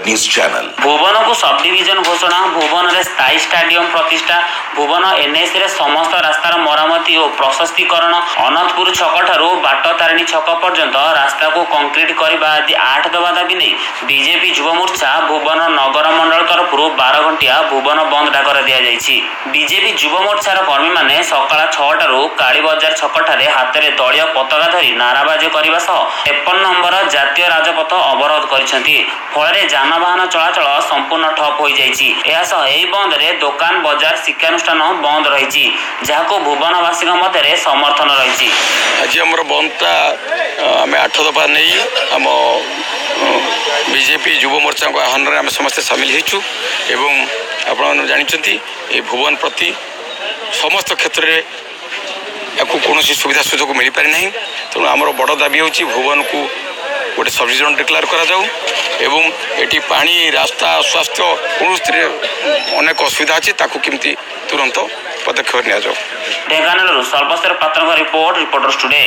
News channel. ଭୁବନକୁ subdivision ଘୋଷଣା, ଭୁବନରେ ସ୍ଥାୟୀ ଷ୍ଟାଡିୟମ ପ୍ରତିଷ୍ଠା, ଭୁବନ ଏନ୍ଏସିରେ ସମସ୍ତ ରାସ୍ତାର ମରାମତି ଓ ପ୍ରଶସ୍ତିକରଣ, ଅନନ୍ତପୁର ଛକଠାରୁ ବାଟତାରିଣୀ ଛକ ପର୍ଯ୍ୟନ୍ତ ରାସ୍ତାକୁ କଂକ୍ରିଟ କରିବା ଆଦି 8 ଦଫା ଦାବି ନେଇ ବିଜେପି ଯୁବ ମୋର୍ଚ୍ଚା ଭୁବନ ନଗର ମଣ୍ଡଳ ତରଫରୁ 12 ଘଣ୍ଟିଆ ଭୁବନ ବନ୍ଦ ଡାକରା ଦିଆଯାଇଛି। ବିଜେପି ଯୁବ ମୋର୍ଚ୍ଚାର କର୍ମୀମାନେ ସକାଳ 6ଟାରୁ କାଳୀବଜାର ଛକଠାରେ ହାତରେ ଦଳୀୟ ପତାକା ଧରି ନାରାବାଜି କରିବା ସହ 53 ନମ୍ବର ଜାତୀୟ ରାଜପଥ ଅବରୋଧ କରିଛନ୍ତି। ଫଳରେ ଯାନବାହନ ଚଳାଚଳ ସମ୍ପୂର୍ଣ୍ଣ ଠପ୍ ହୋଇଯାଇଛି। ଏହା ସହ ଏହି ବନ୍ଦରେ ଦୋକାନ ବଜାର, ଶିକ୍ଷାନୁଷ୍ଠାନ ବନ୍ଦ ରହିଛି, ଯାହାକୁ ଭୁବନବାସୀଙ୍କ ମଧ୍ୟରେ ସମର୍ଥନ ରହିଛି। ଆଜି ଆମର ବନ୍ଦଟା ଆମେ 8 ଦଫା ନେଇ ଆମ ବିଜେପି ଯୁବ ମୋର୍ଚ୍ଚାଙ୍କ ଆହ୍ୱାନରେ ଆମେ ସମସ୍ତେ ସାମିଲ ହେଇଛୁ। ଏବଂ ଆପଣମାନେ ଜାଣିଛନ୍ତି, ଏ ଭୁବନ ପ୍ରତି ସମସ୍ତ କ୍ଷେତ୍ରରେ ୟାକୁ କୌଣସି ସୁବିଧା ସୁଯୋଗ ମିଳିପାରି ନାହିଁ। ତେଣୁ ଆମର ବଡ଼ ଦାବି ହେଉଛି ଭୁବନକୁ ଗୋଟେ ସବଡିଭିଜନ ଡିକ୍ଲେୟାର କରାଯାଉ ଏବଂ ଏଠି ପାଣି, ରାସ୍ତା, ସ୍ୱାସ୍ଥ୍ୟ କୌଣସିଥିରେ ଅନେକ ଅସୁବିଧା ଅଛି, ତାକୁ କେମିତି ତୁରନ୍ତ ପଦକ୍ଷେପ ନିଆଯାଉ। ଢେଙ୍କାନାଳରୁ ସର୍ବଶ୍ରେଷ୍ଠ ପାତ୍ରଙ୍କ ରିପୋର୍ଟ, ରିପୋର୍ଟର୍ସ ଟୁଡେ।